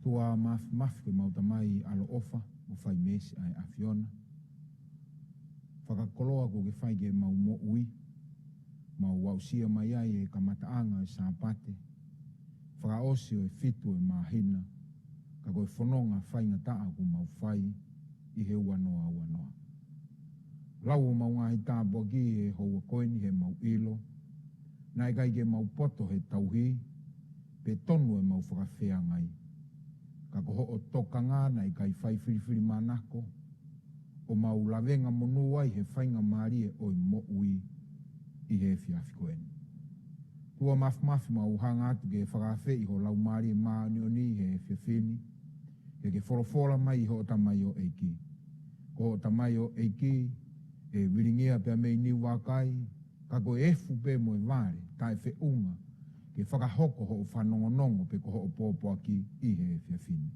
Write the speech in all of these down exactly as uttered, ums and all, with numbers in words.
ʻOtua māfimafi, ko ʻemau Tamai ʻaloʻofa, ʻoku fai meesi ʻa e ʻAfiona. Fakakoloa kuo ke fai ki heʻemau moʻui, mau aʻusia mai ai e kamataʻanga ʻo e Sāpate, fakaʻosi ʻo e fitu ʻo e māhina, ka ko e fononga faingataʻa kuo mau fai ʻi he ua noa ua noa. Lau ʻemau ngaahi tāpuaki he houa ko eni heʻemau ʻilo, naʻe ʻikai ke mau poto he tauhi, pe tonu ʻemau fakafeangai. Ka ko hoʻo tokanga naʻe ʻikai fai filifilimānako, ʻo mau lavengamonū ai he faingamālie ʻo e moʻui ʻi he efiafi ko eni. ʻOtua māfimafi, mau hanga atu ke fakaafeʻi ho Laumālie Māʻoniʻoni he efiafi ni, ke ke folofola mai ʻi hoʻo tamaioʻeiki. Ko hoʻo tamaioʻeiki ʻe vilingia pea mei niu vakai, ka ko e efu pē mo e vale taʻefeʻunga ke fakahoko hoʻo fanongonongo pe ko hoʻo pōpoaki ʻi he efiafi ni.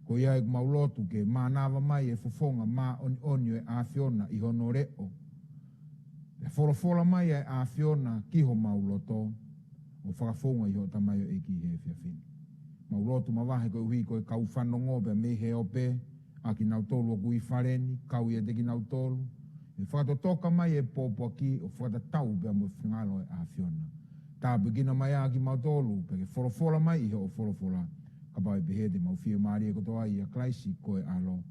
Ko ia ʻoku mau lotu ke mānava mai e fofonga māʻoniʻoni ʻo e ʻAfiona ʻi hono leʻo, pea folofola mai ʻa e ʻAfiona ki homau loto, ʻo fakafounga ʻi hoʻo tamaioʻeiki he efiafi ni. Mau lotu mavahe koeʻuhi ko e kau fanongo pea mei he ope, ʻa kinautolu ʻoku ʻi fale ni, kau ʻiate kinautolu, ʻe fakatotoka mai e pōpoaki ʻo fakatatau pea mo e finangalo ʻo e ʻAfiona. Tāpuekina mai ʻa kimautolu, pea ke folofola mai ʻi hoʻo folofola, kapau ʻe pehē te mau fiemālie kotoa ʻia Kalaisi ko e ʻAlo,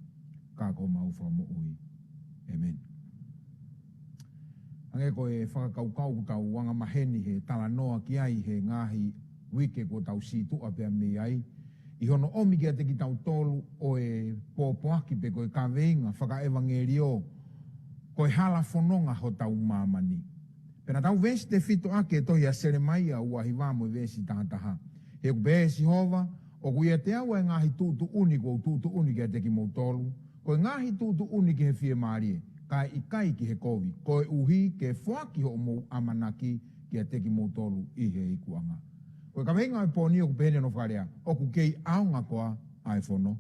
ka ko homau Fakamoʻui. ʻĒmeni. Hangē ko e fakakaukau kuo tau angamaheni he talanoa ki ai he ngaahi uike kuo tau sītuʻa pea mei ai, ʻi hono ʻomi kiate kitautolu ʻo e pōpoaki pe ko e kaveinga fakaʻevangeliō, ko e hala fononga hotau māmani. Pea naʻa tau veesi tefito ʻaki e tohi ʻa Selemaia ua hiva mo e veesi taha taha. He ʻoku pehē ʻe Sihova, ʻoku ʻiate au ʻa e ngaahi tuʻutuʻuni kuo u tuʻutuʻuni kiate kimoutolu, ko e ngaahi tuʻutuʻuni ki he fiemālie, kae ʻikai ki he kovi, koeʻuhi ke foaki hoʻomou ʻamanaki kiate kimoutolu ʻi he ikuʻanga. Ko e kaveinga ʻo e pō ni ʻoku pehē ni hono fakalea, ʻoku kei ʻaonga koā ʻa e fono?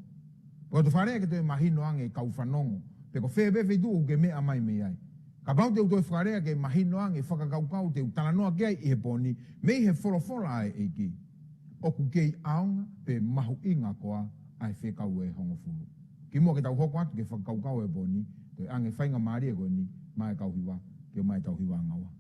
Pea ʻoku ou tui fakalea ke toe mahino ange e kau fanongo, pe ko fē pē feituʻu ʻoku ke meʻa mai mei ai. Kapau te u toe fakalea ke mahino ange e fakakaukau te u talanoa ki ai ʻi he pō ni, mei he folofola ʻa e ʻEiki. ʻOku kei ʻaonga pe mahuʻinga koā ʻa e fekau ʻe hongofulu? Kimuʻa ke tau hoko atu ki he fakakaukau ʻo e pō ni, toe ʻoange faingamālie ko eni maʻa e kau hiva, ke ʻomai ʻetau hiva ʻanga ua.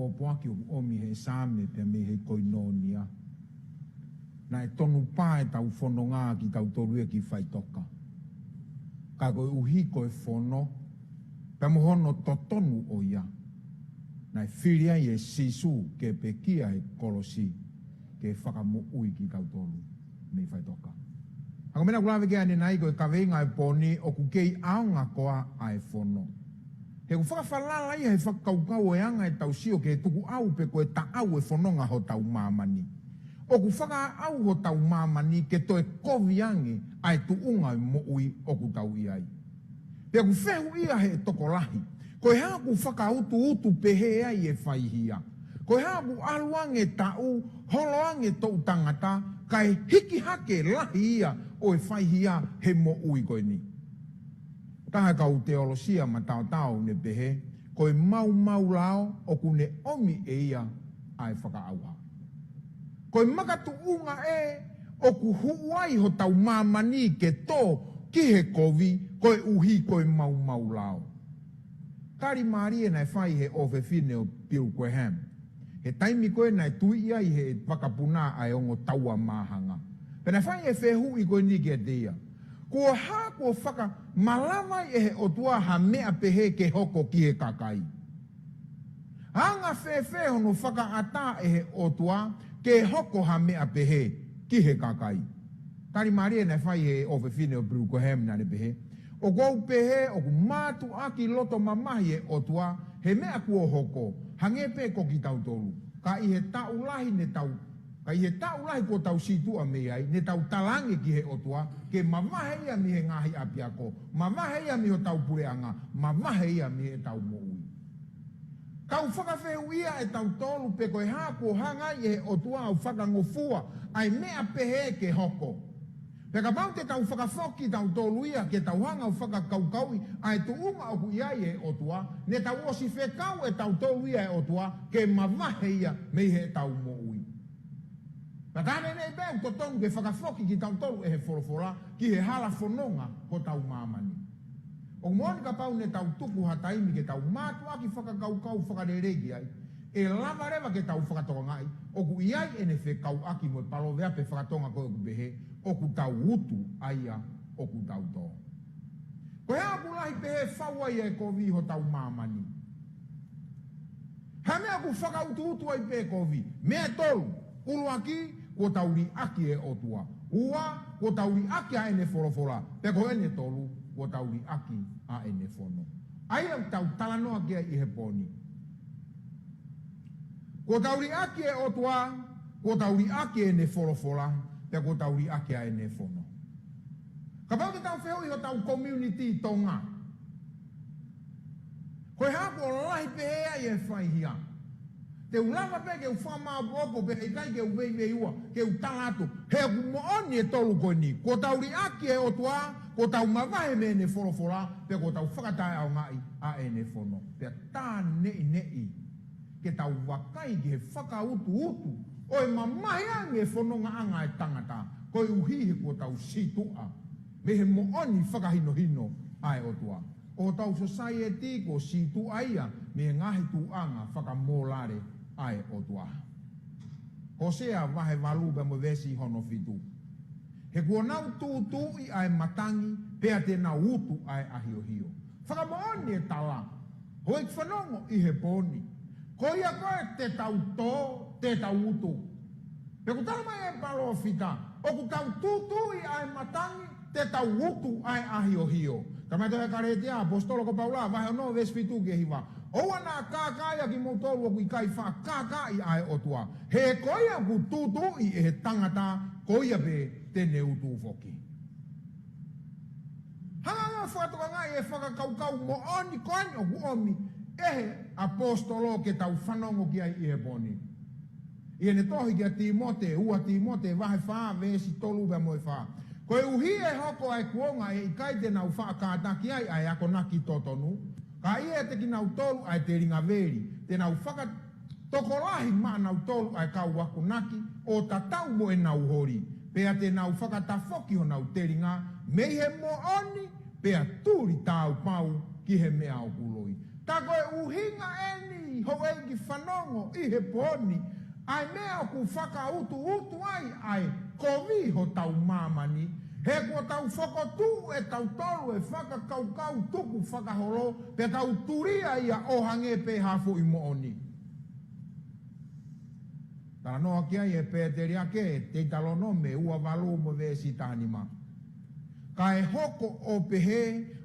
Pōpoaki ʻoku ʻomi he Saame pea mei he koinonia. Naʻe tonu pā ʻetau fononga kitautolu ia ki faʻitoka. Ka koeʻuhi ko e fono, pea mo hono totonu ʻo ia, naʻe fili ai ʻe Sīsū ke pekia he kolosi, ke fakamoʻui kitautolu mei faʻitoka. Ka ko e meʻa naʻa ku lave ki ai ʻanenai ko e kaveinga ʻo e pō ni ʻoku kei ʻaonga koā ʻa e fono. He ʻoku fakafalala ia he fakakaukau ʻo e anga ʻetau sio ki he tukuʻau pe ko e taʻau ʻo e fononga hotau māmani. ʻOku fakaʻau hotau māmani ke toe kovi ange ʻa e tuʻunga ʻo e moʻui ʻoku tau ʻi ai. Pea ʻoku fehuʻia ʻe he tokolahi, ko e hā ʻoku fakautuutu pehē ai e faihia? Ko e hā ʻoku ʻalu ange taʻu, holo ange toʻu tangata, kae hiki hake lahi ia ʻo e faihia he moʻui ko eni? Taha e kau teolosia mataotao ne pehē, ko e maumau lao ʻoku ne ʻomi ʻe ia ʻa e fakaʻauha. Ko e makatuʻunga ē ʻoku huʻu ai hotau māmani ke tō ki he kovi, koeʻuhi ko e maumau lao. Tali mālie naʻe fai ʻe he ʻofefine ʻo Billy Graham he taimi ko ē naʻe tuiʻi ai ʻe he vakapuna ʻa e ongo taua māhanga. Pea naʻe fai e fehuʻi ko eni kiate ia: Ko e hā kuo fakamalava ai ʻe he ʻOtua ha meʻa pehē ke hoko ki he kakai? Anga fēfē hono fakaʻatā ʻe he ʻOtua ke hoko ha meʻa pehē ki he kakai? Tali mālie naʻe fai ʻe he ʻofefine ʻo Billy Graham naʻa ne pehē: ʻOku ou pehē ʻoku mātuʻaki loto mamahi e ʻOtua he meʻa kuo hoko, hangē pē ko kitautolu. Ka ʻi he taʻu lahi ne tau, ka ʻi he taʻu lahi kuo tau sītuʻa mei ai, ne tau talaange ki he ʻOtua ke mavahe ia mei he ngaahi ʻapiako, mavahe ia mei hotau puleʻanga, mavahe ia mei heʻetau moʻui. Tau fakafehuʻia ʻe tautolu pe ko e hā kuo hanga ai ʻe he ʻOtua ʻo fakangofua ʻa e meʻa pehē ke hoko. Pea kapau te tau fakafoki tautolu ia ke tau hanga ʻo fakakaukauʻi ʻa e tuʻunga ʻoku ʻi ai e ʻOtua, ne tau ʻosi fekau ʻe tautolu ia e ʻOtua ke mavahe ia mei heʻetau moʻui. Pea tā neʻineʻi pē ʻoku totonu ke fakafoki kitautolu ʻe he folofola ki he hala fononga hotau māmani. ʻOku moʻoni kapau ne tau tuku ha taimi ke tau mātuʻaki fakakaukau fakalelei ki ai, ʻe lava leva ke tau fakatokangaʻi ʻoku ʻi ai ʻene fekauʻaki mo e paloveape faka-Tonga ko ē ʻoku pehē, ʻoku tau utu ʻa ia ʻoku tau tō. Ko e hā ʻoku lahi pehē fau ai e kovi hotau māmani? Hā e meʻa ʻoku fakautuutu ai pē kovi? Meʻa ʻe tolu. ʻUluaki, kuo tau liʻaki e ʻOtua. Ua, kuo tau liʻaki ʻa ʻene folofola. Pea ko ʻene tolu, kuo tau liʻaki ʻa ʻene fono. ʻA ia ʻoku tau talanoa ki ai ʻi he pō ni. Kuo tau liʻaki e ʻOtua, kuo tau liʻaki ʻene folofola, pea kuo tau liʻaki ʻa ʻene fono. Kapau te tau fehuʻi hotau community Tonga, ko e hā kuo lahi pehē ai e faihia? Te u lava pē ke u fakamāopoopo pea ʻikai ke u veiveiua, ke u tala atu, he ʻoku moʻoni e tolu ko eni. Kuo tau liʻaki e ʻOtua, kuo tau mavahe mei heʻene folofola, pea kuo tau fakataʻeʻaongaʻi ʻa ʻene fono. Pea tā neʻineʻi ke tau vakai ki he fakautuutu ʻo e mamahi ange e fonongaʻanga e tangata, koeʻuhi he kuo tau sītuʻa mei he moʻoni fakahinohino ʻa e ʻOtua. ʻO hotau society kuo sītuʻa ia mei he ngaahi tuʻunga fakamōlale ʻa e ʻOtua. Hōsea vahe valu pea mo e veesi hono fitu. He kuo nau tūtuuʻi ʻa e matangi, pea te nau utu ʻa e ʻahiohio. Fakamoʻoni e tala, houʻeiki fanongo ʻi he pō ni. Ko ia ko ē te tau tō, te tau utu. Pea ʻoku tala mai e palōfita, ʻoku tau tūtuuʻi ʻa e matangi, te tau utu ʻa e ʻahiohio. Ka mai tohi Kalētia, ʻaposetolo ko Paula, vahe ono, veesi fitu ki he hiva. ʻOua naʻa kākaaʻi ʻa kimoutolu ʻoku ʻikai faʻa kākaaʻi ʻa e ʻOtua. He ko ia ʻoku tūtuuʻi ʻe he tangata, ko ia pē te ne utu foki. Hanga ʻo fakatokangaʻi e fakakaukau moʻoni ko eni ʻoku ʻomi ʻe he ʻaposetolo ke tau fanongo ki ai ʻi he pō ni. ʻI heʻene tohi kia Tīmote, ua Tīmote, vahe fā, veesi tolu pea mo e fā. Koeʻuhi ʻe hoko ʻa e kuonga ʻe ʻikai te nau faʻa kātaki ai ʻa e akonaki totonu, ka ʻiate kinautolu ʻa e telinga veli, te nau fakatokolahi maʻanautolu ʻa e kau akonaki ʻo tatau mo ʻenau holi, pea te nau fakatafoki honau telinga mei he moʻoni, pea tuli tāupau ki he meʻa ʻoku loi. Tā ko e ʻuhinga eni Houʻeiki fanongo ʻi he pō ni, ʻa e meʻa ʻoku fakautuutu ai ʻa e kovi hotau māmani, he kuo tau fokotuʻu ʻetautolu e fakakaukau tukufakaholo, pea tau tulia ia ʻo hangē pē ha foʻi moʻoni. Talanoa ki ai e Pēteliake, Teutalōnome ua valu mo e veesi taha nima. Kae hoko ʻo pehē,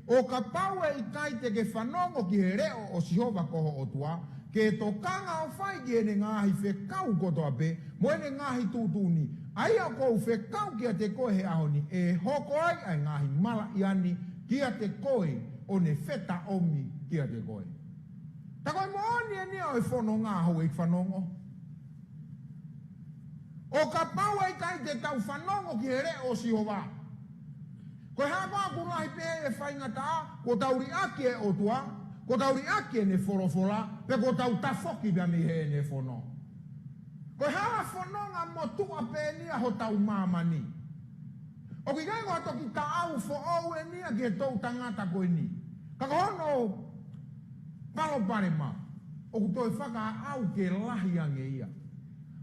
ʻo kapau ʻe ʻikai te ke fanongo ki he leʻo ʻo Sihova ko ho ʻOtua, ke tokanga ʻo fai ki heʻene ngaahi fekau kotoa pē, mo ʻene ngaahi tuʻutuʻuni, ʻa ia ʻoku ou fekau kiate koe he ʻaho ni, ʻe hoko ai ʻa e ngaahi malaʻia ni kiate koe, ʻo ne fetaʻomi kiate koe. Tā ko e moʻoni eni ʻo e fononga, houʻeiki fanongo. ʻO kapau ʻe ʻikai te tau fanongo ki he leʻo ʻo Sihova, ko e hā koā ʻoku lahi pē e faingataʻa? Kuo tau liʻaki e ʻOtua, kuo tau liʻaki ʻene folofola, pe kuo tau tafoki pē mei heʻene fono. Ko e hala fononga motuʻa pē eni ia hotau māmani. ʻOku ʻikai ko ha toki taʻau foʻou eni ia ki he toʻu tangata ko eni. Ka ko hono palopalema, ʻoku toe fakaʻau ke lahi ange ia.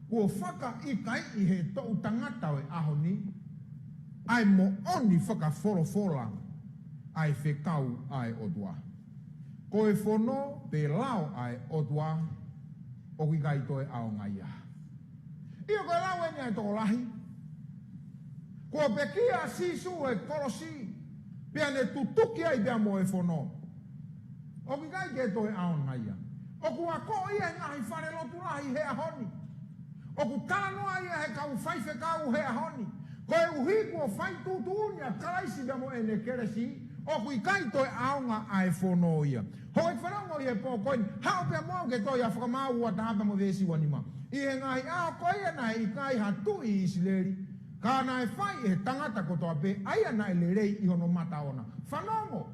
Kuo fakaʻikaiʻi ʻe he toʻu tangata ʻo e ʻaho ni ʻa e moʻoni fakafolofola ʻa e fekau ʻa e ʻOtua. Ko e fono pe lao ʻa e ʻOtua, ʻoku ʻikai toe ʻaonga ia. ʻIo, ko e lau eni ʻa e tokolahi. Kuo pekia ʻa Sīsū he kolosi, pea ne tutuki ai pea mo e fono. ʻOku ʻikai ke toe ʻaonga ia. ʻOku akoʻi ia he ngaahi falelotu lahi he ʻaho ni. ʻOku talanoa ia he kau faifekau he ʻaho ni. Koeʻuhi kuo fai tuʻutuʻuni ʻa Kalaisi pea mo ʻene kelesi, ʻoku ʻikai toe ʻaonga ʻa e fono ia. Houʻeiki fanongo ʻi he pō ko eni, haʻu pea mo au ke toʻo ʻa Fakamaau ua taha pea mo e veesi ua nima. ʻI he ngaahi ʻaho ko ia naʻe ʻikai ha tuʻi ʻi ʻIsileli, ka naʻe fai ʻe he tangata kotoa pē ʻa ia naʻe lelei ʻi hono mata ʻoʻona. Fanongo.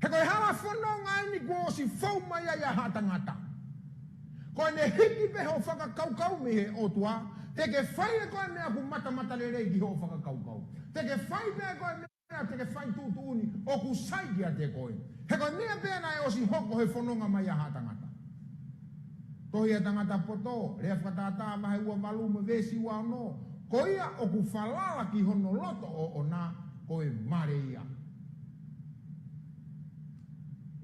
He ko e hala fononga eni kuo ʻosi fou mai ai ʻa haʻa tangata. Ko ʻene hiki pē hoʻo fakakaukau mei he ʻOtua, te ke fai ʻe koe e meʻa ʻoku matamatalelei ki hoʻo fakakaukau. Te ke fai pē ʻe koe e meʻa, te ke fai tuʻutuʻuni ʻoku sai kiate koe. He ko e meʻa pē naʻe ʻosi hoko he fononga mai ʻa haʻa tangata. Tohi ʻa e Tangata Poto, Lea Fakatātā vahe ua valu mo e veesi ua ono. Ko ia ʻoku falala ki hono loto ʻoʻona, ko e vale ia.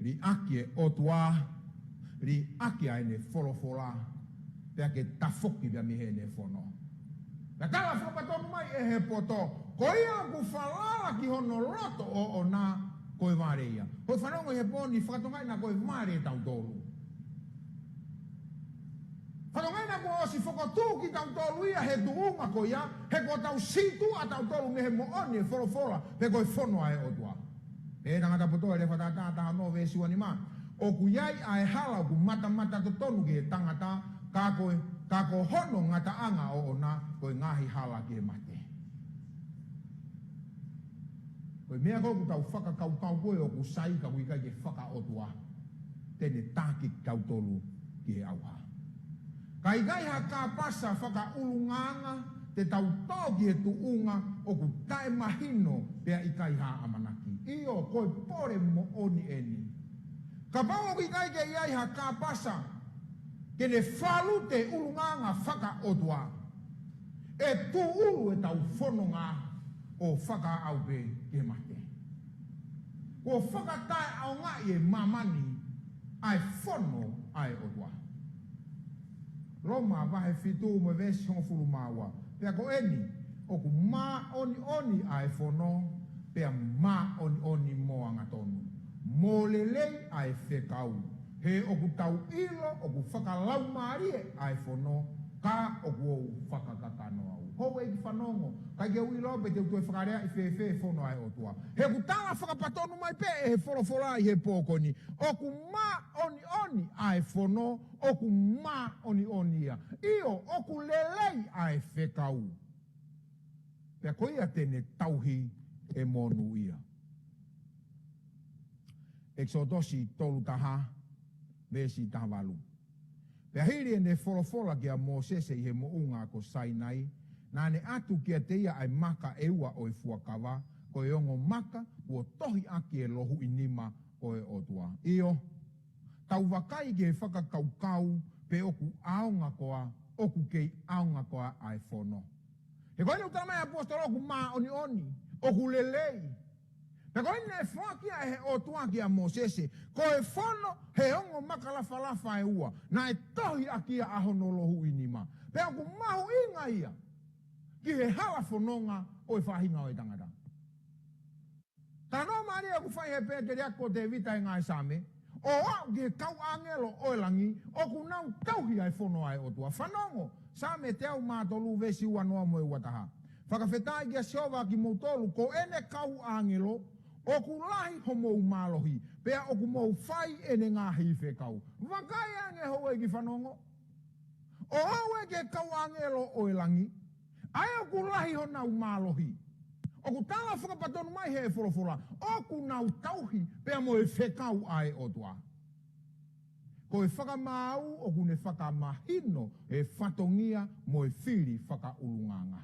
Liʻaki e ʻOtua, liʻaki ʻa ʻene folofola, pea ke tafoki pea mei heʻene fono. Naʻe tala fakapatonu mai ʻe he poto, ko ia ʻoku falala ki hono loto ʻoʻona, ko e vale ia. Houʻeiki fanongo ʻi he pō ni, fakatokangaʻi naʻa ko e vale ʻa tautolu. Fakatokangaʻi naʻa kuo ʻosi fokotuʻu kitautolu ia he tuʻunga ko ia, he kuo tau sītuʻa tautolu mei he moʻoni e folofola, pe ko e fono ʻa e ʻOtua. ʻE Tangata Poto, Lea Fakatātā taha ono veesi ua nima. ʻOku ʻi ai ʻa e hala ʻoku matamata totonu ki he tangata, ka ko e, ka ko hono ngataʻanga ʻoʻona, ko e ngaahi hala ki he mate. Ko e meʻa ko ē ʻoku tau fakakaukau ko ē ʻoku sai ka ʻoku ʻikai ke fakaʻotua, te ne taki kitautolu ki he ʻauha. Ka ʻikai ha kāpasa fakaʻulungaanga te tau tō ki he tuʻunga ʻoku taʻemahino pea ʻikai ha ʻamanaki. ʻIo, ko e pole moʻoni eni. Kapau ʻoku ʻikai ke ʻi ai ha kāpasa ke ne falu te ʻulungaanga fakaʻotua, ʻe tūʻulu ʻetau fononga ʻo fakaʻau pē ki he mate. Kuo fakataʻeʻaongaʻi ʻe māmani ʻa e fono ʻa e ʻOtua. Loma vahe fitu mo e veesi hongofulu mā ua. Pea ko eni, ʻoku māʻoniʻoni ʻa e fono, pea māʻoniʻoni mo angatonu, mo lelei ʻa e fekau. He ʻoku tau ʻilo ʻoku fakalaumālie ʻa e fono, ka ʻoku ou fakakakano au. Houʻeiki fanongo, ʻikai ke u ʻilo pe te u toe fakaleaʻi fēfē e fono ʻa e ʻOtua. He ʻoku tala fakapatonu mai pē ʻe he folofola ʻi he pō ko eni, ʻoku māʻoniʻoni ʻa e fono, ʻoku māʻoniʻoni ia. ʻIo, ʻoku lelei ʻa e fekau, pea ko ia te ne tauhi e monūʻia. ʻEkisotosi tolu taha, veesi taha valu. Pea hili ʻene folofola kia Mōsese ʻi he moʻunga ko Sainai, naʻa ne ʻatu kiate ia ʻa e maka ʻe ua ʻo e fuakava, ko e ongo maka kuo tohi ʻaki e lohuʻi nima ʻo e ʻOtua. ʻIo, tau vakai ki he fakakaukau pe ʻoku ʻaonga koā, ʻoku kei ʻaonga koā ʻa e fono. He ko eni ʻoku tala mai ʻe he ʻaposetolo ʻoku māʻoniʻoni, ʻoku lelei. Pea ko eni naʻe foaki ia ʻe he ʻOtua kia Mōsese, ko e fono he ongo makalafalafa ʻe ua, naʻe tohi ʻaki ia ʻa hono lohuʻi nima. Pea ʻoku mahuʻinga ia ki he hala fononga ʻo e faʻahinga ʻo e tangata. Talanoa mālie ʻoku fai ʻe he pēteliake ko Tēvita ʻi he ngaahi Saame, ʻo aʻu ki he kau ʻāngelo ʻo e langi, ʻoku nau tauhi ʻa e fono ʻa e ʻOtua. Fanongo, Saame teau mā tolu veesi ua noa mo e ua taha. Fakafetaʻi kia Sihova ʻa kimoutolu, ko ʻene kau ʻāngelo, ʻoku lahi homou mālohi, pea ʻoku mou fai ʻene ngaahi fekau. Vakai ange houʻeiki fanongo. ʻO aʻu ki he kau ʻāngelo ʻo e langi, ʻa ia ʻoku lahi honau mālohi. ʻOku tala fakapatonu mai ʻe he folofola, ʻoku nau tauhi pea mo e fekau ʻa e ʻOtua. Ko e fakamaau ʻoku ne fakamahino e fatongia mo e fili fakaʻulungaanga.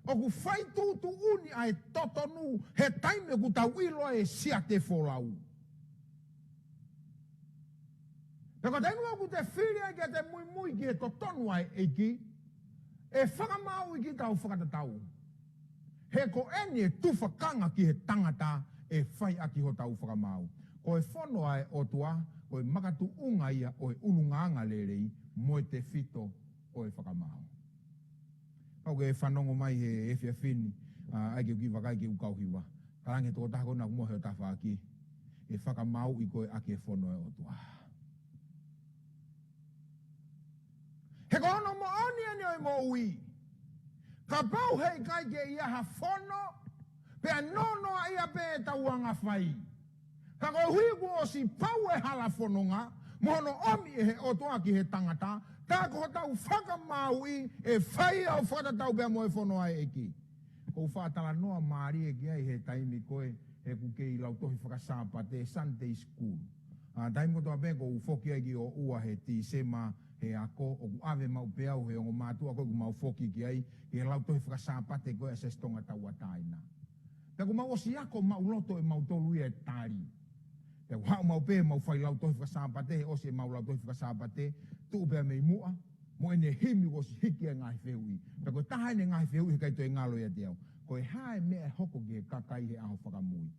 ʻOku fai tuʻutuʻuni ʻa e totonu he taimi ʻoku tau ʻilo ai e siate folau. Pea ko e taimi ʻoku te fili ai ke te muimui ki he totonu ʻa e ʻEiki, ʻe fakamaauʻi kita ʻo fakatatau. He ko eni e tufakanga ki he tangata ʻe fai ʻaki hotau fakamaau. Ko e fono ʻa e ʻOtua, ko e makatuʻunga ia ʻo e ʻulungaanga lelei mo e tefito ʻo e fakamaau. Pau ke fanongo mai he efiafi ni, ʻa, ʻai ke u kiʻi vakai ke u kau hiva. Talaange tokotaha ko ena ʻoku mohe ʻo tafaʻaki, ʻe fakamaauʻi koe ʻaki e fono ʻa e ʻOtua. He ko hono moʻoni eni ʻo e moʻui. Kapau heʻikai ke ʻi ai ha fono, pea nonoa ia pē ʻetau anga fai. Ka koeʻuhi kuo ʻosi pau e hala fononga, mo hono ʻomi ʻe he ʻOtua ki he tangata, tā ko hotau fakamaauʻi ʻe fai ʻo fakatatau pea mo e fono ʻa e ʻEiki. ʻOku ou faʻa talanoa mālie ki ai he taimi ko ē, he ʻoku kei lautohi fakasāpate, Sunday school. ʻA, taimi kotoa pē ʻoku ou foki ai ki ʻOʻua he Tīsema, he ako, ʻoku ʻave maʻu pē au he ongo mātuʻa ko ē ʻoku mau foki ki ai, ki he lautohi fakasāpate ko ē ʻa e Siasi Tonga Tauʻatāina. Pea ʻoku mau ʻosi ako maʻuloto ʻe mautolu ia e tali. Pea ʻoku haʻu maʻu pē ʻemau fai lautohi fakasāpate, he ʻosi ʻemau lautohi fakasāpate, tuʻu pē ia mei muʻa, mo ʻene himi kuo ʻosi hiki ʻa e ngaahi fehuʻi. Pea ko e taha ʻene ngaahi fehuʻi he ʻikai toe ngalo ia ʻiate au. Ko e hā e meʻa ʻe hoko ki he kakai he ʻaho fakamui.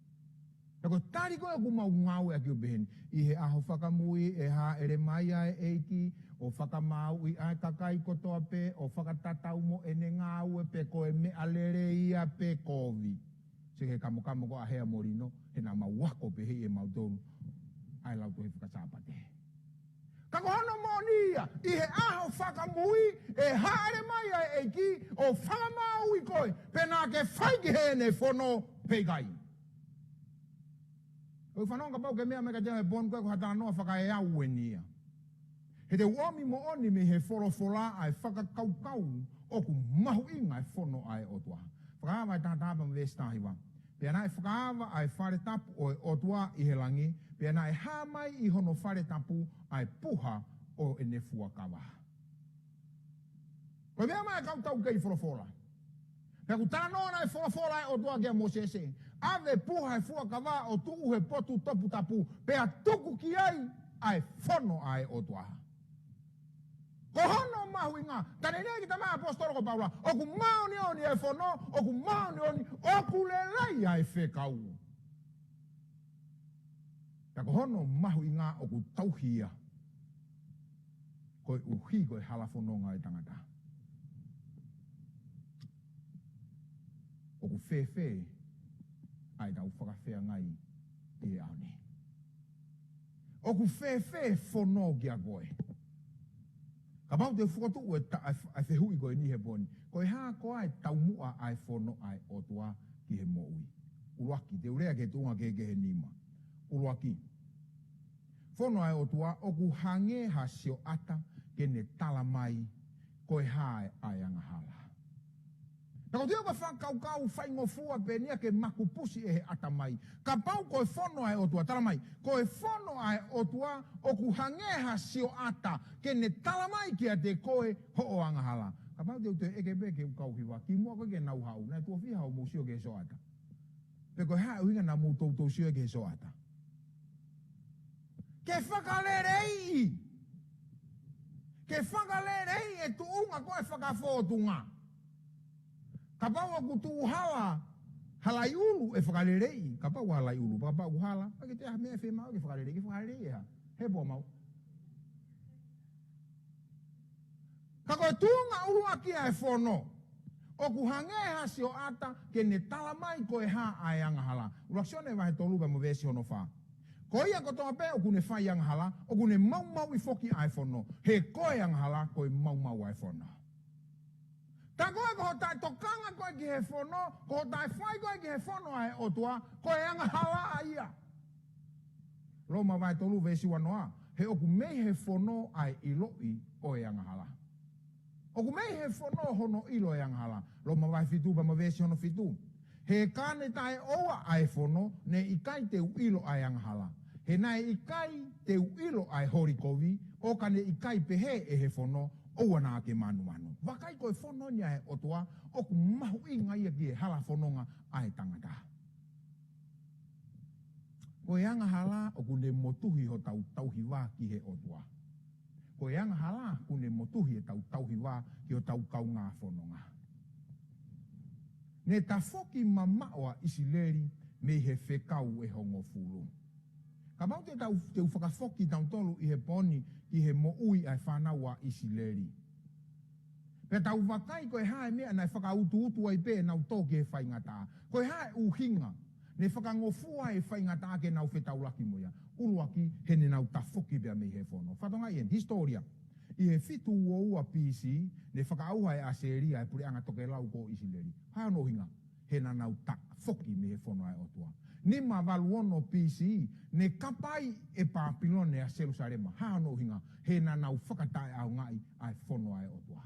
Pea ko e tali ko ē ʻoku mau ngāueʻaki ʻoku pehē ni, ʻi he ʻaho fakamui ʻe hāʻele mai ʻa e ʻEiki, ʻo fakamaauʻi ʻa e kakai kotoa pē, ʻo fakatatau mo ʻene ngāue pe ko e meʻa lelei ia pe kovi. Sio ki he kamokamo ko ē ʻa Hea mo Lino, he naʻa mau ako pē ʻe mautolu ʻa e lautohi fakasāpate. Ka ko hono moʻoni ia, ʻi he ʻaho fakamui, ʻe hāʻele mai ʻa e ʻEiki, ʻo fakamaauʻi koe, pea naʻa ke fai ki heʻene fono pe ʻikai. ʻOku fanongo kapau ke meʻa mai kiate au he pō ni ko ē ko ha talanoa fakaeau eni ia. He te u ʻomi moʻoni mei he folofola ʻa e fakakaukau ʻoku mahuʻinga e fono ʻa e ʻOtua. Fakaava ʻa e taha taha pea mo e veesi taha hiva. Pea naʻe fakaava ʻa e fale tapu ʻo e ʻOtua ʻi he langi, pea naʻe hā mai ʻi hono fale tapu ʻa e puha ʻo ʻene fuakava. Ko e meʻa mai ʻa e kau taukei folofola. Pea ʻoku talanoa ʻa e folofola ʻa e ʻOtua kia Mōsese. ʻAve puha e fuakava ʻo tuʻu he potu toputapu, pea tuku ki ai ʻa e fono ʻa e ʻOtua. Ko hono mahuʻinga, tala eni ʻe he ʻaposetolo ko Paula, ʻoku māʻoniʻoni e fono, ʻoku māʻoniʻoni, ʻoku lelei ʻa e fekau. Ka ko hono mahuʻinga ʻoku tauhi ia, koeʻuhi ko e hala fononga ʻo e tangata. ʻOku fēfē ʻa ʻetau fakafeangai ʻi he ʻaho ni? ʻOku fēfē fono kia koe? Kapau te u fokotuʻu e ta-, ʻa e, ʻa e fehuʻi ko eni he pō ni. Ko e hā koā e taumuʻa ʻa e fono ʻa e ʻOtua ki he moʻui? ʻUluaki, te u lea ki he tuʻunga kehekehe ʻe nima. ʻUluaki, fono ʻa e ʻOtua ʻoku hangē ha sioʻata ke ne tala mai ko e hā ʻa e angahala. Pea ko e tio ka fakakaukau faingofua pē eni ia ke makupusi ʻe he ʻatamai. Kapau ko e fono ʻa e ʻOtua, tala mai, ko e fono ʻa e ʻOtua ʻoku hangē ha sioʻata ke ne tala mai kiate koe hoʻo angahala. Kapau te u toe ʻeke pē ke u kau hiva, kimuʻa ko ē ke nau haʻu, naʻe tuʻo fiha hoʻomou sio ki he sioʻata? Pe ko e hā e ʻuhinga naʻa mou toutou sio ki he sioʻata? Ke fakaleleiʻi. Ke fakaleleiʻi e tuʻunga ko ē fakafōtunga. Kapau ʻoku tuʻu hala, halaiʻulu ʻe fakaleleiʻi. Kapau halaiʻulu, kapau hala, ʻikai ke toe ʻi ai ha meʻa ʻe fiemaʻu ke fakaleleiʻi, ke fakaleleiʻi ʻe hā? He pō mau. Ka ko e tuʻunga ʻuluaki ʻa e fono, ʻoku hangē ha sioʻata ke ne tala mai ko e hā ʻa e angahala. ʻUluaki Sione vahe tolu pea mo e veesi hono fā. Ko ia kotoa pē ʻoku ne fai angahala, ʻoku ne maumauʻi foki ʻa e fono. He ko e angahala, ko e maumau ʻa e fono. Tā ko ē ko hoʻo taʻetokanga ko ē ki he fono, ko hoʻo taʻefai ko ē ki he fono ʻa e ʻOtua, ko e angahala ia. Loma vahe tolu veesi uanoa, he ʻoku mei he fono ʻa e ʻiloʻi ʻo e angahala. ʻOku mei he fono hono ʻilo ʻo e angahala. Loma vahe fitu pea mo e veesi hono fitu. He ka ne taʻeʻoua ʻa e fono, ne ʻikai te u ʻilo ʻa e angahala. He naʻe ʻikai te u ʻilo ʻa e holi kovi, ʻo ka ne ʻikai pehē ʻe he fono, ʻoua naʻa ke manumanu. Vakai ko e fono ni ʻa e ʻOtua, ʻoku mahuʻinga ia ki he hala fononga ʻa e tangata. Ko e angahala ʻoku ne motuhi hotau tauhi vā ki he ʻOtua. Ko e angahala ʻoku ne motuhi ʻetau tauhi vā ki hotau kaungā fononga. Ne tafoki mamaʻo ʻa ʻIsileli mei he fekau ʻe hongofulu. Kapau te tau, te u fakafoki kitautolu ʻi he pō ni ki he moʻui ʻa e fānau ʻa ʻIsileli. Pea tau vakai ko e hā e meʻa naʻe fakautuutu ai pē ʻenau tō ki he faingataʻa. Ko e hā e ʻuhinga naʻe fakangofua ai e faingataʻa ke nau fetaulaki mo ia? ʻUluaki, he ne nau tafoki pea mei he fono. Fatongia ʻeni, hisitōlia. ʻI he fitu ua ua B.C., ne fakaʻauha ʻe ʻAsīlia e puleʻanga tokelau ko ʻIsileli. Hā hono ʻuhinga? He naʻa nau tafoki mei he fono ʻa e ʻOtua. Nima valu ono B.C., ne kapa ai ʻe Pāpilone ʻa Selusalema. Hā hono ʻuhinga? He naʻa nau fakataʻeʻaongaʻi ʻa e fono ʻa e ʻOtua.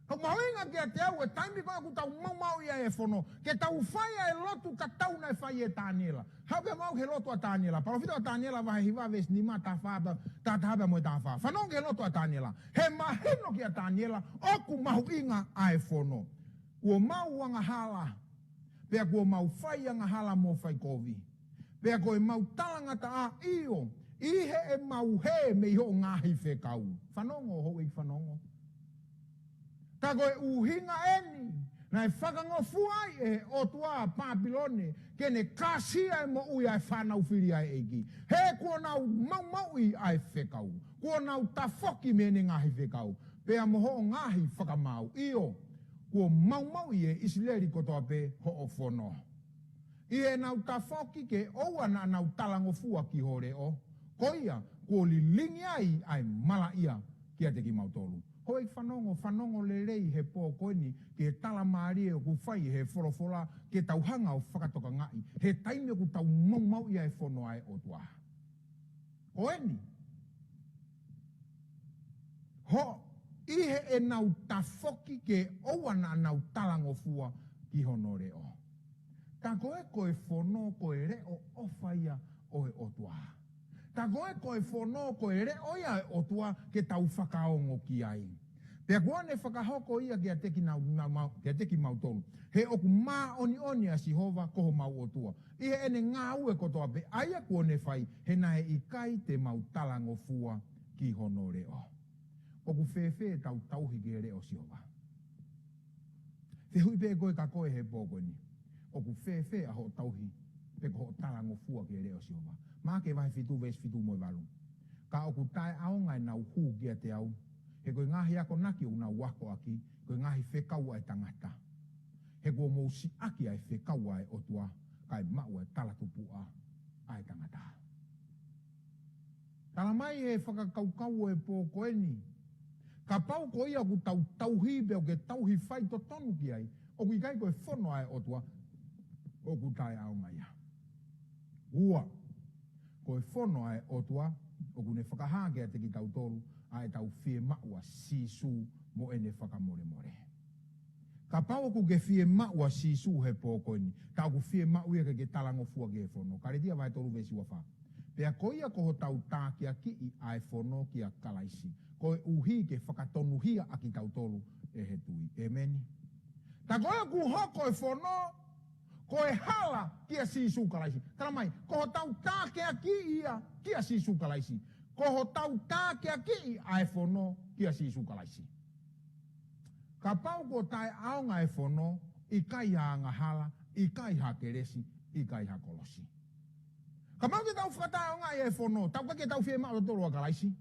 Ka ʻoku mahuʻinga kiate au e taimi ko ē ʻoku tau maumauʻi ai e fono, ke tau fai ʻa e lotu tatau naʻe fai ʻe Taniela. Haʻu pē mau ki he lotu ʻa Taniela. Palōfita ʻo Taniela vahe hiva veesi nima, taha fā, taha taha pea mo e taha fā. Fanongo ki he lotu ʻa Taniela. He mahino kia Taniela ʻoku mahuʻinga ʻa e fono. Kuo mau angahala, pea kuo mau fai angahala mo fai kovi. Pea ko ʻemau talangataʻa, ʻio, ʻi heʻemau hē mei hoʻo ngaahi fekau. Fanongo, houʻeiki, fanongo. Tā ko e ʻuhinga ʻeni naʻe fakangofua ai ʻe he ʻOtua ʻa Pāpilone ke ne kāsia e moʻui ʻa e fānau fili ʻa e ʻEiki. He kuo nau maumauʻi ʻa e fekau. Kuo nau tafoki mei heʻene ngaahi fekau. Pea mo hoʻo ngaahi fakamaau. ʻIo, kuo maumauʻi ʻe ʻIsileli kotoa pē hoʻo fono. ʻI heʻenau tafoki ke ʻoua naʻa nau talangofua ki ho leʻo, ko ia kuo lilingi ai ʻa e malaʻia kiate kimautolu. Houʻeiki, fanongo, fanongo lelei he pō ko eni ki he tala mālie ʻoku fai he folofola ke tau hanga ʻo fakatokangaʻi he taimi ʻoku tau maumauʻi ai e fono ʻa e ʻOtua. Ko eni. Ho, ʻi heʻenau tafoki ke ʻoua naʻa nau talangofua ki hono leʻo. Tā ko ē ko e fono ko e leʻo ʻofa ia ʻo e ʻOtua. Tā ko ē ko e fono ko e leʻo ia ʻo e ʻOtua ke tau fakaongo ki ai. Pea kuo ne fakahoko ia kiate kinau-, ma-, ma-, kiate kimautolu. He ʻoku māʻoniʻoni ʻa Sihova ko homau ʻOtua ʻi heʻene ngāue kotoa pē ʻa ia kuo ne fai, he naʻe ʻikai te mau talangofua ki hono leʻo. ʻOku fēfē ʻetau tauhi ki he leʻo ʻo Sihova? Fehuʻi pē ko ē kia koe he pō ko eni. ʻOku fēfē ʻa hoʻo tauhi pe ko hoʻo talangofua ki he leʻo ʻo Sihova? Maʻake vahe fitu veesi fitu mo e valu. Ka ʻoku taʻeʻaonga ʻenau hū kiate au. He ko e ngaahi akonaki ʻoku nau akoʻaki, ko e ngaahi fekau ʻa e tangata. He kuo mou siʻaki ʻa e fekau ʻa e ʻOtua, kae maʻu ʻa e talatupuʻa ʻa e tangata. Tala mai he fakakaukau ʻo e pō ko eni. Kapau ko ia ʻoku tau tauhi pea ʻoku ke tauhi faitotonu ki ai, ʻoku ʻikai ko e fono ʻa e ʻOtua ʻoku taʻeʻaonga ia. Ua, ko e fono ʻa e ʻOtua ʻoku ne fakahā kiate kitautolu ʻa ʻetau fiemaʻu ʻa Sīsū mo ʻene fakamolemole. Kapau ʻoku ke fiemaʻu ʻa Sīsū he pō ko eni, tā ʻoku fiemaʻu ia ke ke talangofua ki he fono. Kalētia vahe tolu veesi ua fā. Pea ko ia ko hotau tākiakiʻi ʻa e fono kia Kalaisi, koeʻuhi ke fakatonuhia ʻa kitautolu ʻe he tui. ʻĒmeni. Tā ko ē ʻoku hoko e fono, Ko e hala kia Sīsū Kalaisi. Tala mai, ko hotau tākeakiʻi ia kia Sīsū Kalaisi. Ko hotau tākeakiʻi ʻa e fono kia Sīsū Kalaisi. Kapau kuo taʻeʻaonga e fono, ʻikai ha angahala, ʻikai ha kelesi, ʻikai ha kolosi. Kapau te tau fakataʻeʻaongaʻi e fono, tau ʻikai ke tau fiemaʻu tautolu ʻa Kalaisi.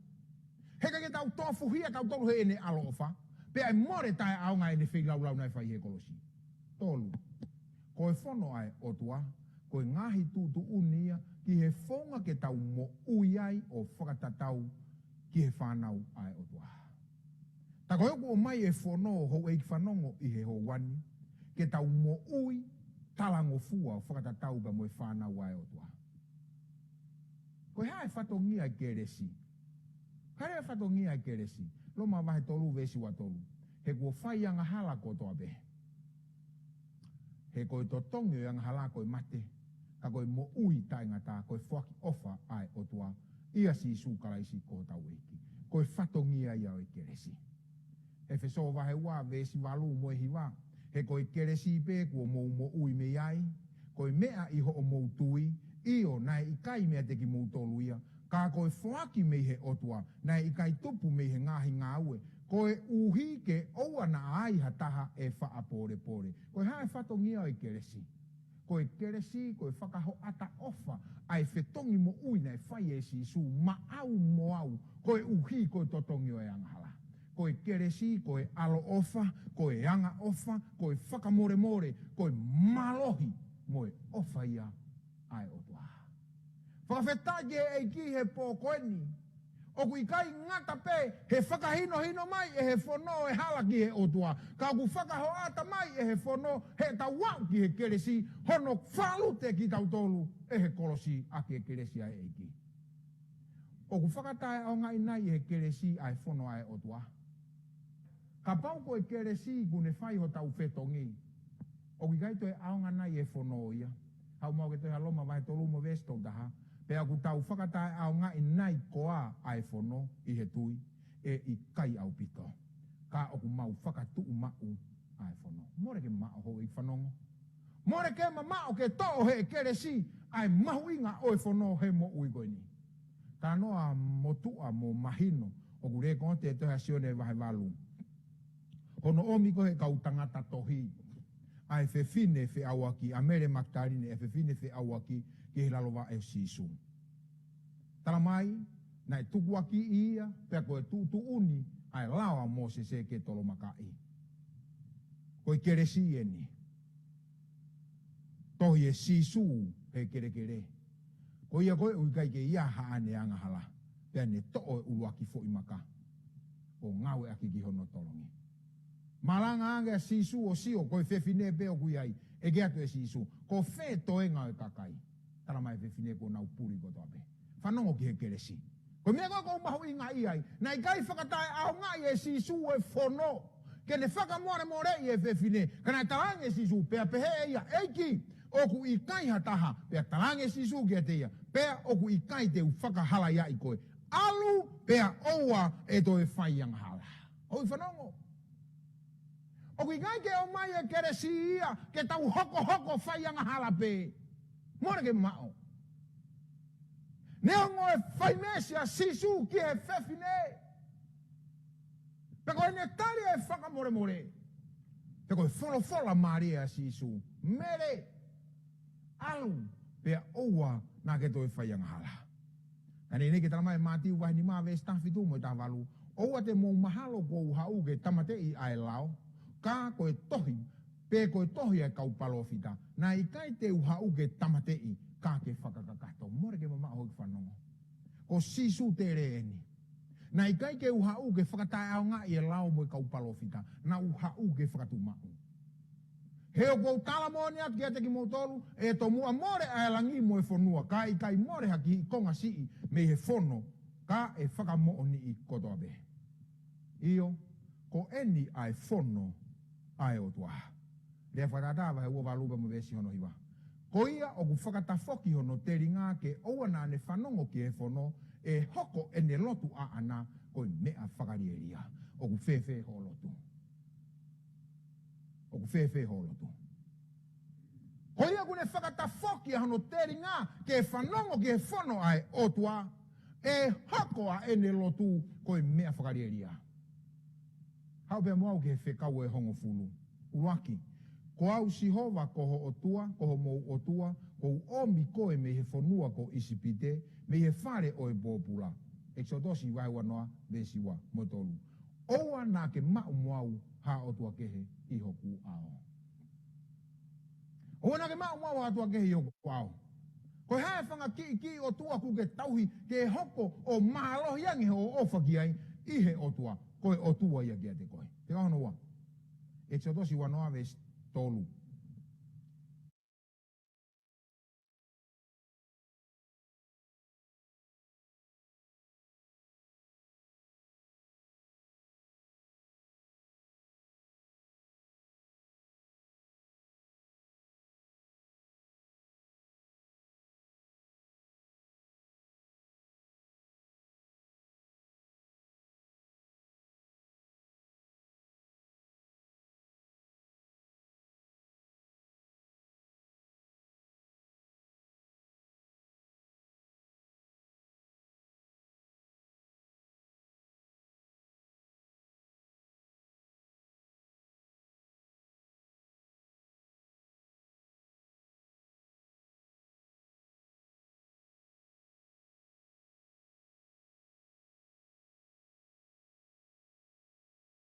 He ʻikai ke tau tofuhia tautolu heʻene ʻaloʻofa. Pea ʻe mole taʻeʻaonga ʻene feilaulau naʻe fai he kolosi. Tolu. Ko e fono ʻa e ʻOtua, ko e ngaahi tuʻutuʻuni ia ki he founga ke tau moʻui ai ʻo fakatatau ki he fānau ʻa e ʻOtua. Tā ko e ʻoku ʻomai e fono, houʻeiki fanongo, ʻi he houa ni, ke tau moʻui talangofua ʻo fakatatau pea mo e fānau ʻa e ʻOtua. Ko e hā e fatongia e kelesi? Ko e hā e fatongia e kelesi? Loma vahe tolu veesi ua tolu. He kuo fai angahala kotoa pē. He ko e totongi ʻo e angahala ko e mate, ka ko e moʻui taʻengata ko e foaki ʻofa ʻa e ʻOtua ʻia Sīsū Kalaisi ko hotau ʻEiki. Ko e fatongia ia ʻo e kelesi. ʻEfesō vahe ua veesi valu mo e hiva. He ko e kelesi pē kuo mou moʻui mei ai, ko e meʻa ʻi hoʻomou tui, ʻio naʻe ʻikai meiate kimoutolu ia, ka ko e foaki mei he ʻOtua, naʻe ʻikai tupu mei he ngaahi ngāue, koeʻuhi ke ʻoua naʻa ai ha taha ʻe faʻa pōlepole. Ko e hā e fatongia ʻo e kelesi? Ko e kelesi, ko e fakahoʻata ʻofa ʻa e fetongi moʻui naʻe fai ʻe Sīsū maʻau mo au, koeʻuhi ko e totongi ʻo e angahala. Ko e kelesi, ko e ʻaloʻofa, ko e angaʻofa, ko e fakamolemole, ko e mālohi mo e ʻofa ia ʻa e ʻOtua. Fakafetaʻi ki he ʻEiki he pō ko eni. ʻOku ʻikai ngata pē he fakahinohino mai ʻe he fono e hala ki he ʻOtua, ka ʻoku fakahoʻata mai ʻe he fono heʻetau aʻu ki he kelesi, hono fālute kitautolu ʻe he kolosi ʻaki e kelesi ʻa e ʻEiki. ʻOku fakataʻeʻaongaʻi nai ʻe he kelesi ʻa e fono ʻa e ʻOtua? Kapau ko e kelesi kuo ne fai hotau fetongi, ʻoku ʻikai toe ʻaonga nai e fono ia? Haʻu muʻa ke toe ʻa Loma vahe tolu mo e veesi tolu taha. Pea ʻoku tau fakataʻeʻaongaʻi nai koā ʻa e fono ʻi he tui? ʻE ʻikai ʻaupito. Ka ʻoku mau fakatuʻumaʻu ʻa e fono. Mole ke maʻo, houʻeiki fanongo. Mole ke mamaʻo ke toʻo ʻe he kelesi ʻa e mahuʻinga ʻo e fono he moʻui ko eni. Talanoa motuʻa mo mahino ʻoku lēkooti ʻe he tohi ʻa Sione vahe valu. Hono ʻomi ko ē ʻe he kau tangata tohi ʻa e fefine feʻauaki, ʻa Mele Makitaline, ʻa e fefine feʻauaki ki he lalo vaʻe ʻo Sīsū. Tala mai, naʻe tukuakiʻi ia, pea ko e tuʻutuʻuni ʻa e lao ʻa Mōsese ke tolomakaʻi. Ko e kelesi eni. Tohi ʻe Sīsū he kelekele. Ko ia ko ē ʻoku ʻikai ke ʻi ai haʻane angahala, pea ne toʻo e ʻuluaki foʻi maka ʻo ngāueʻaki ki hono tolongi. Malanga ange ʻa Sīsū ʻo sio, ko e fefine pē ʻoku ʻi ai. ʻEke atu ʻe Sīsū, ko fē toenga ʻo e kakai? Tala mai e fefine kuo nau puli kotoa pē. Fanongo ki he kelesi. Ko e meʻa ko ē ʻoku ou mahuʻingaʻia ai. Naʻe ʻikai fakataʻeʻaongaʻi ʻe Sīsū e fono ke ne fakamolemoleʻi e fefine. Ka naʻe talaange ʻe Sīsū, pea pehē ʻe ia, ʻEiki, ʻoku ʻikai ha taha. Pea talaange ʻe Sīsū kiate ia, pea ʻoku ʻikai te u fakahalaiaʻi koe. ʻAlu, pea ʻoua ʻe toe fai angahala. Houʻeiki fanongo. ʻOku ʻikai ke ʻomai e kelesi ia ke tau hokohoko fai angahala pē. Mole ke maʻo. Neongo e fai meesi ʻa Sīsū ki he fefine, pea ko ʻene tali e fakamolemole, pea ko e folofola mālie ʻa Sīsū, Mele, ʻalu, pea ʻoua naʻa ke toe fai angahala. Ka neʻineʻi ke tala mai ʻe Mātiu vahe nima veesi taha fitu mo e taha valu, ʻOua te mou mahalo kuo u haʻu ke tāmateʻi ʻa e lao, ka ko e tohi, pe ko e tohi ʻa e kau palōfita. Naʻe ʻikai te u haʻu ke tāmateʻi, ka ke fakakakato. Mole ke mamaʻo, houʻeiki fanongo. Ko Sīsū tele eni. Naʻe ʻikai ke u haʻu ke fakataʻeʻaongaʻi e lao mo e kau palōfita. Naʻa ku haʻu ke fakatuʻumaʻu. He ʻoku ou tala moʻoni atu kiate kimoutolu, ʻe tomuʻa mole ʻa e langi mo e fonua, ka ʻe ʻikai mole ha kihiʻi konga siʻi mei he fono, ka ʻe fakamoʻoniʻi kotoa pē. ʻIo, ko eni ʻa e fono ʻa e ʻOtua. Lea Fakatātā vahe ua valu pea mo e veesi hono hiva. Ko ia ʻoku fakatafoki hono telinga ke ʻoua naʻa ne fanongo ki he fono, ʻe hoko ʻene lotu ʻaʻana ko e meʻa fakalielia. ʻOku fēfē hoʻo lotu? ʻOku fēfē hoʻo lotu? Ko ia ʻoku ne fakatafoki ʻa hono telinga ke fanongo ki he fono ʻa e ʻOtua, ʻe hoko ʻa ʻene lotu ko e meʻa fakalielia. Haʻu pea mo au ki he fekau ʻe hongofulu. ʻUluaki, ko au Sihova ko ho ʻOtua, ko homou ʻOtua, kuo u ʻomi koe mei he fonua ko ʻIsipite, mei he fale ʻo e pōpula. ʻEkisoto vahe uanoa, veesi ua mo e tolu. ʻOua naʻa ke maʻu mo au ha ʻotua kehe ʻi hoku ʻao. ʻOua naʻa ke maʻu mo au ha ʻotua kehe ʻi hoku ʻao. Ko e hā e fanga kiʻi kiʻi ʻotua ʻoku ke tauhi ke hoko ʻo mālohi ange hoʻo ʻofa ki ai ʻi he ʻOtua, ko e ʻOtua ia kiate koe. Fekau hono ua. ʻEkisoto vahe uanoa, veesi tolu.